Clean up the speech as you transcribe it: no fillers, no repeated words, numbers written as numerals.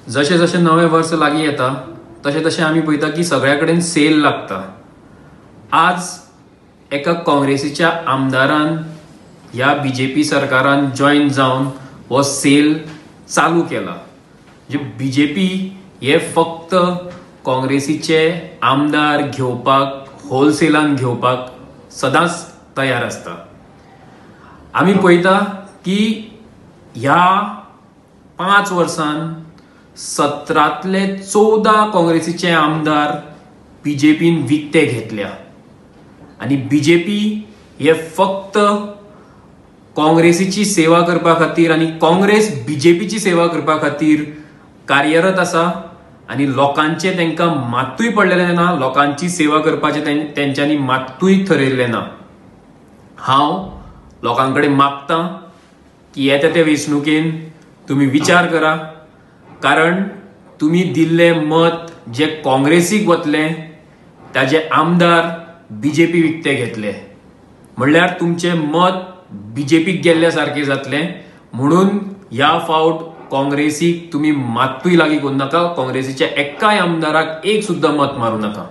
जशें जशें नवें वर्स लागीं येता तशें तशें आमी पळयता की सगळ्या कडेन सेल लागता. आज एका काँग्रेसीच्या आमदारान ह्या बीजेपी सरकारान जॉयन जावन हो सेल चालू केला. म्हणजे बीजेपी हे फक्त काँग्रेसीचे आमदार घेवपाक, होलसेलान घेवपाक सदांच तयार आसता. आमी पळयता की ह्या 5 वर्सान 17तले 14 काँग्रेसीचे आमदार बीजेपीन विकते घेतल्या आनी बीजेपी हे फक्त काँग्रेसीची सेवा करपा खातीर आनी काँग्रेस बीजेपीची सेवा करपा खातीर कार्यरत आसा आनी लोकांचे तांकां मात्तूय पडलेलें ना, लोकांची सेवा करपाचें तेंच्यांनी मात्तूय थरयल्लें ना. हांव लोकां कडेन मागतां की येता ते वेंचणुकेन तुमी विचार करा, कारण तुमी दिल्लें मत जे काँग्रेसीक वतलें ताजे आमदार बीजेपी विकते घेतले, म्हणल्यार तुमचें मत बीजेपीक गेल्ल्या सारकें जातलें. म्हणून ह्या फावट काँग्रेसीक तुमी मात्तूय लागीं करूं नाका, काँग्रेसीच्या एकाय आमदाराक एक सुद्दां मत मारूं नाका.